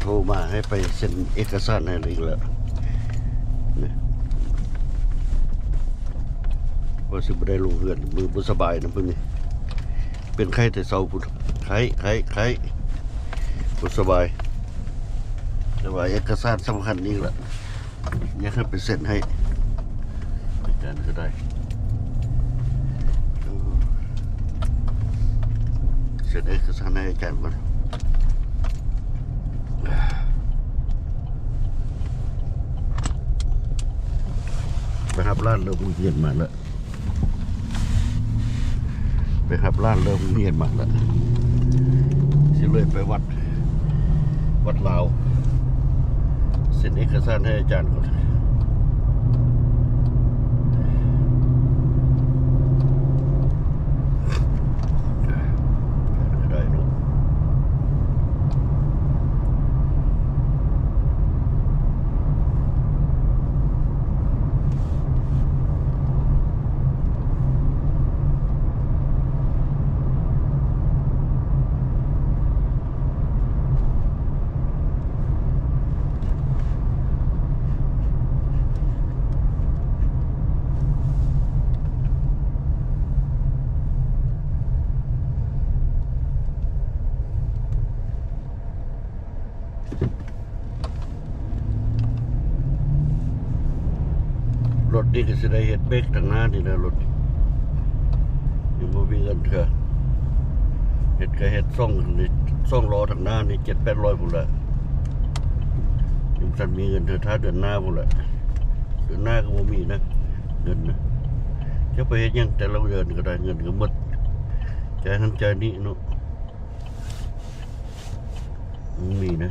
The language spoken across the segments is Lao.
ໂທມາໃຫ້ໄປເຊັນເອກະສານໃຫ້ອີກແລ້ວ ນີ້ ວ່າຊິບໍ່ໄດ້ລົງເຮືອນ ມືບໍ່ສະບາຍນຳເພິ່ນນີ້ ເປັນໄຂ້ແຕ່ເຊົ້າພຸ້ນ ໄຂ້ ໄຂ້ ໄຂ້ ບໍ່ສະບາຍ ແຕ່ວ່າເອກະສານສຳຄັນນີ້ລະ ຢາກໃຫ້ໄປເຊັນໃຫ້ ອາຈານກໍໄດ້ ເອີ ເຊັນເອກະສານໃຫ້ອາຈານກ່ອນ ໄປຮັບຫຼານເລີກໂຮງຮຽນມາແລ້ວ. ໄປຮັບຫຼານເລີກໂຮງຮຽນມາແລ້ວ ຊິເລີຍໄປວັດ ວັດລາວ ເຊັນເອກະສານໃຫ້ອາຈານກ່ອນ. ລົດນີ້ກໍຊິໄດ້ເຮັດເບຣກທາງໜ້ານີ້ນະ ລົດນີ້ຍັງບໍ່ມີເງິນເທື່ອ ເຮັດກໍເຮັດສອງ ສອງລໍ້ທາງໜ້ານີ້ ເຈັດແປດຮ້ອຍພຸ້ນລະ ຍັງບໍ່ທັນມີເງິນເທື່ອ ຖ້າເດືອນໜ້າພຸ້ນລະ ເດືອນໜ້າກໍບໍ່ມີນະ ເງິນນະ ຈະໄປເຮັດຫຍັງແຕ່ລະເດືອນກໍໄດ້ ເງິນກໍໝົດ ຈ່າຍຫັ້ນຈ່າຍນີ້ເນາະ. ມີນະ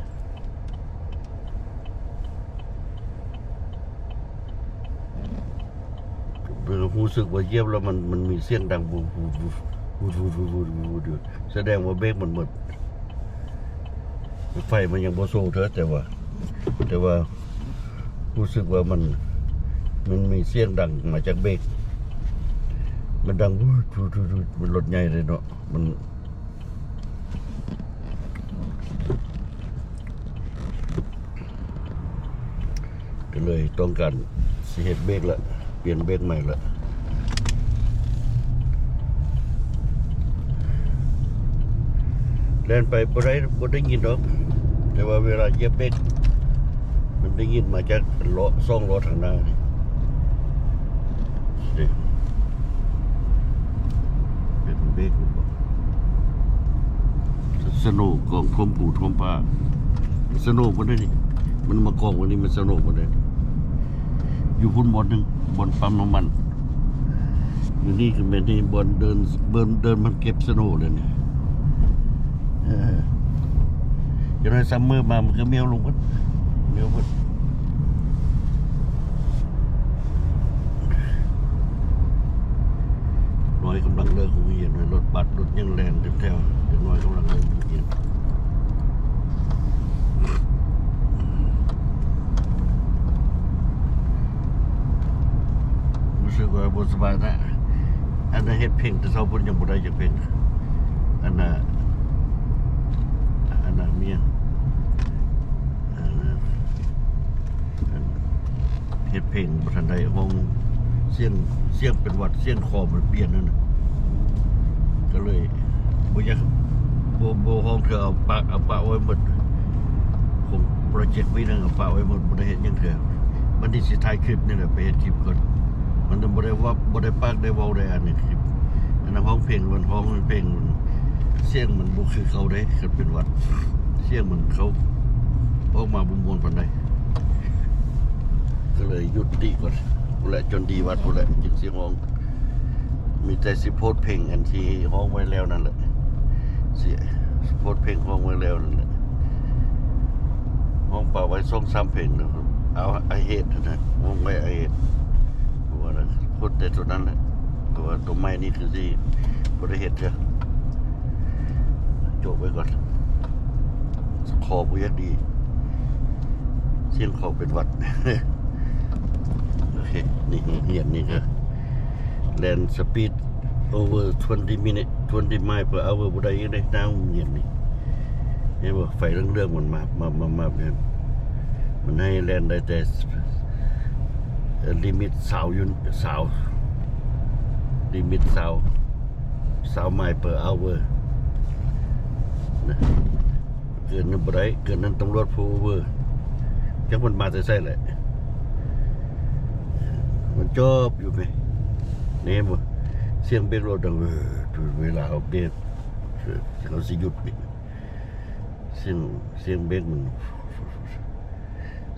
ຮູ້ສຶກວ່າຢຽບແລ້ວມັນ ມັນມີສຽງດັງ ວູດ ວູດ ຢູ່ ສະແດງວ່າເບຣກມັນໝົດ ໄຟມັນຍັງບໍ່ໂຊເທື່ອ ແຕ່ວ່າ ແຕ່ວ່າຮູ້ສຶກວ່າມັນ ມັນມີສຽງດັງມາຈາກເບຣກ ມັນດັງ ວູດ ວູດ ວູດ ເປັນລົດໃຫຍ່ເລີຍເນາະ ມັນ ກໍເລີຍຕ້ອງການຊິເຮັດເບຣກລະ ປ່ຽນເບຣກໃໝ່ລະ ແລ່ນໄປບໍ່ໄດ້ ບໍ່ໄດ້ຍິນດອກ ແຕ່ວ່າເວລາຢຽບເບຣກ ມັນໄດ້ຍິນມາຈາກລໍ້ ສອງລໍ້ທາງໜ້ານີ້ ເປັນເບຣກແມ່ນບໍ່? ສະໂນກອງຖ້ວມພູຖ້ວມຜາ ສະໂນໝົດເດ້ນີ້ ມັນມາກອງໄວ້ນີ້ ມັນສະໂນໝົດເດ້ ຢູ່ພຸ້ນບ່ອນໜຶ່ງ ບ່ອນປ້ຳນ້ຳມັນ ຢູ່ນີ້ກໍແມ່ນນີ້ ບ່ອນເດີ່ນ ເດີ່ນ ເດີ່ນມັນເກັບສະໂນເລີຍນີ້ ເອີ ຈັກໜ້ອຍຊັມເມີມາ ມັນກໍມ້ຽວລົງໝົດ ມ້ຽວໝົດ. ນ້ອຍກຳລັງເລີກໂຮງຮຽນ ລົດບັສລົດຫຍັງແລ່ນເຕັມແຖວ ເດັກນ້ອຍກຳລັງເລີກໂຮງຮຽນ ຮູ້ສຶກວ່າບໍ່ສະບາຍນະ ອັນນັ້ນເຮັດເພງແຕ່ເຊົ້າພຸ້ນຍັງບໍ່ໄດ້ຈັກເພງ ອັນນ່າ ອັນນ່າເມຍ ອັນ ເຮັດເພງບໍ່ທັນໄດ້ຮ້ອງ ສຽງ ສຽງເປັນຫວັດ ສຽງຄໍມັນປ່ຽນນັ້ນນະ ກໍເລີຍບໍ່ຢາກ ບໍ່ ບໍ່ຮ້ອງເທື່ອ ເອົາປະ ເອົາປະໄວ້ໝົດ ຂອງໂປຣເຈັກປີໜຶ່ງເອົາປະໄວ້ໝົດ ບໍ່ໄດ້ເຮັດຫຍັງເທື່ອ ບັດນີ້ຊິຖ່າຍຄລິບນີ້ແຫຼະ ໄປເຮັດຄລິບກ່ອນ ມັນບໍ່ໄດ້ເວົ້າ ບໍ່ໄດ້ປາກໄດ້ເວົ້າໄດ້ອັນນີ້ຄລິບ ອັນນັ້ນຮ້ອງເພງ ມັນຮ້ອງເພງ ສຽງມັນບໍ່ຄືເກົ່າເດ້ ຄັນເປັນຫວັດ ສຽງມັນເຂົ້າ ອອກມາບໍ່ມ່ວນປານໃດ ກໍເລີຍຢຸດຕິກ່ອນ ພຸ້ນແຫຼະ ຈົນດີວັດພຸ້ນແຫຼະ ຈຶ່ງຊິຮ້ອງ ມີແຕ່ຊິໂພສເພງອັນທີ່ຮ້ອງໄວ້ແລ້ວນັ້ນແຫຼະ ຊິໂພສເພງຮ້ອງໄວ້ແລ້ວນັ້ນແຫຼະ ຮ້ອງປະໄວ້ສອງສາມເພງແລ້ວ ເອົາ I Hate ຫັ້ນນະ ຮ້ອງໄວ້ I Hate ເພາະວ່າ ໂພສແຕ່ໂຕນັ້ນແຫຼະ ເພາະວ່າໂຕໃໝ່ນີ້ຄືຊິບໍ່ໄດ້ເຮັດເທື່ອ ໂຈະໄວ້ກ່ອນ ຄໍບໍ່ຢາກດີ ສຽງຄໍເປັນຫວັດ ໂອເຄ ນີ້ໂຮງຮຽນນີ້ກໍ ແລ່ນສະປີດ over twenty minute twenty mile per hour ບໍ່ໄດ້ອີກເດ້ ໜ້າໂຮງຮຽນນີ້ ເຫັນບໍ່? ໄຟເຫຼືອງໆ ມັນມາບໆໆ ຢູ່ ມັນໃຫ້ແລ່ນໄດ້ແຕ່ ເອີ ລິມິດຊາວຢູ ຊາວ ລິມິດຊາວ ຊາວໄມລ໌ເປີເອົາເວີນະ. ເກີນນັ້ນບໍ່ໄດ້ ເກີນນັ້ນຕຳຫຼວດ pull over ຈັກມັນມາແຕ່ໃສແຫຼະ. ມັນຈອບຢູ່ເມ. ນີ້ເຫັນບໍ່? ສຽງເບຣກລົດດັງ ເອີ ເວລາເຮົາເບຣກ ເຮົາຊິຢຸດເບຣກ ສຽງ ສຽງເບຣກມັນ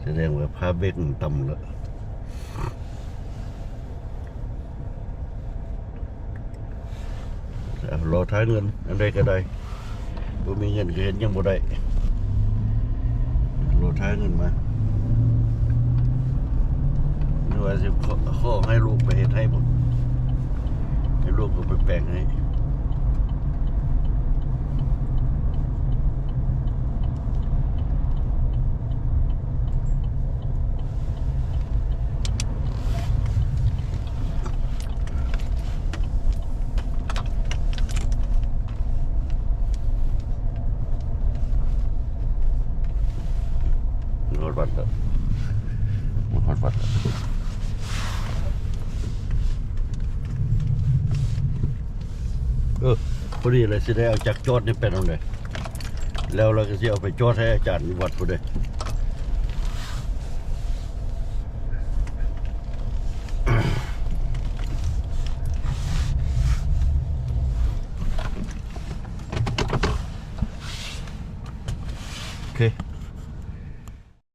ສະແດງວ່າຜ້າເບຣກມັນຕ່ຳແລ້ວ. ລໍຖ້າເງິນ ອັນໃດກໍໄດ້ ບໍ່ມີເງິນກໍເຮັດຫຍັງບໍ່ໄດ້ ລໍຖ້າເງິນມາ. ຫຼືວ່າຊິຂໍ ຂໍໃຫ້ລູກໄປເຮັດໃຫ້ບໍ? ໃຫ້ລູກເຂົາໄປແປງໃຫ້. ຮອດວັດແລ້ວ ຮອດວັດແລ້ວ. ເອີ ພໍດີເລີຍ ຊິໄດ້ເອົາຈັກຈອດນີ້ໄປນຳເດ້ ແລ້ວລາວກໍຊິເອົາໄປຈອດໃຫ້ອາຈານຢູ່ວັດພຸ້ນເດ້. ໂອເຄ